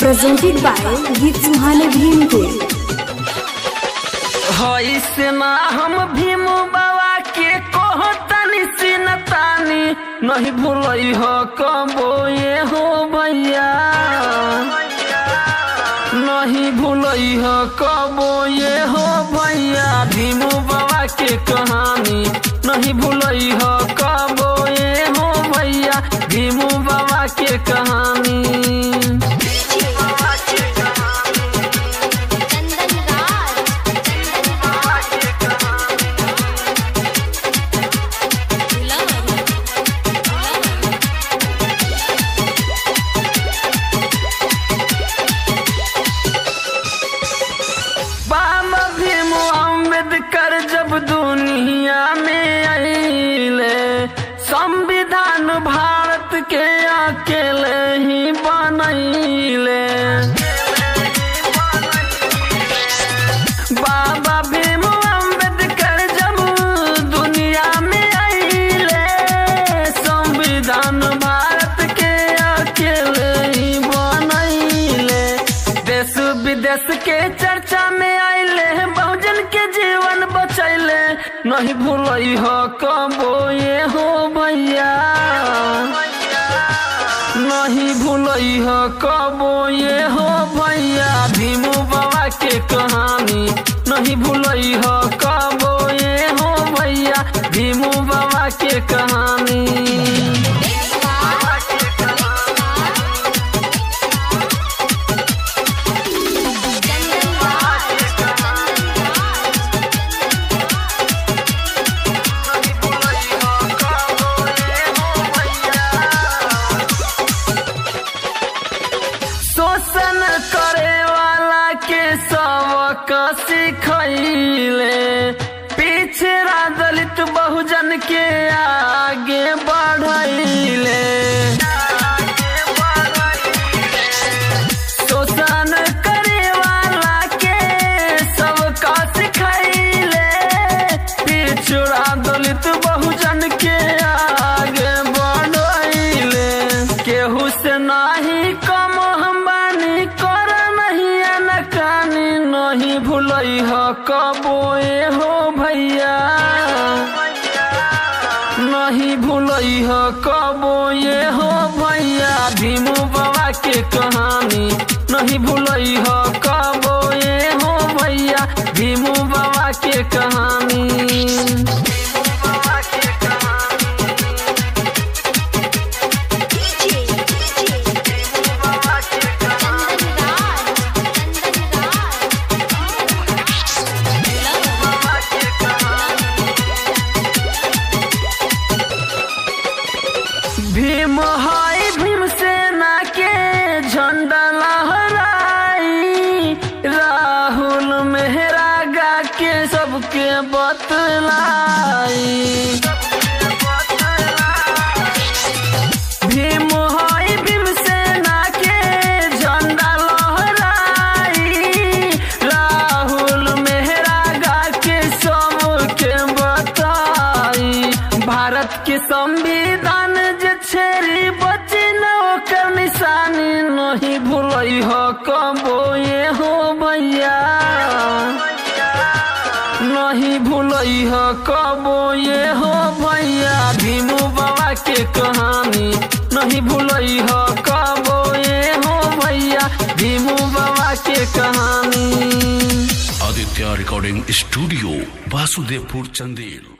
Presented by गीत सुहाने भीम के। से ना हम भीम बाबा के कहतानी सिनतानी नहीं भूलई हो कबो ये हो भैया, नहीं भूलई हो कबो ये हो भैया। भीम बाबा के कहानी नहीं भूलई हो कबो ये हो भैया, भीम बाबा के कहानी। कर जब दुनिया में आइले, संविधान भारत के अकेले ही बनैले। बाबा भीम अम्बेडकर जब दुनिया में आइले, संविधान भारत के अकेले ही बनैले। देश विदेश के चर्चा में आइले, बहुजन के जीवन बचैले। नहीं भूलई हो कबो ये हो भैया, नहीं भूलई हो कबो ये हो भैया। भीम बाबा के कहानी नहीं भूलई हो कबो ये हो भैया, भीम बाबा के कहानी। शोषण करे वाला के सबक सिखैले, पिछड़ा दलित बहुजन के आगे बढ़ैले। शोषण करे वाला के सबक सिखैले, पिछड़ा दलित बहुजन के आगे बढ़ैले। केहू से नहीं कम हम बानी, कर नहीं अनकानी, नहीं भूलई हो कबो ये हो भैया, नहीं भूलई हो कबो ये हो भैया। भीम बाबा के कहानी नहीं भूलई हो कबो ये हो भैया, भीम बाबा के कहानी। भीम हाय भीम सेना के झंडा लहराई, राहुल मेहरा गा के सबके बतलाई। भीम हाय भीम सेना के झंडा लहराई, राहुल मेहरा गा के सबके बताई। भारत के संविधान छेरी बची न ओकर निशानी, नहीं भूलई हो कबो ये हो भैया, नहीं भूलई हो कबो ये हो भैया। भीम बाबा के कहानी नहीं भूलई हो कबो ये हो भैया, भीम बाबा के कहानी। Aditya recording studio, Vasudevpur, Chandel.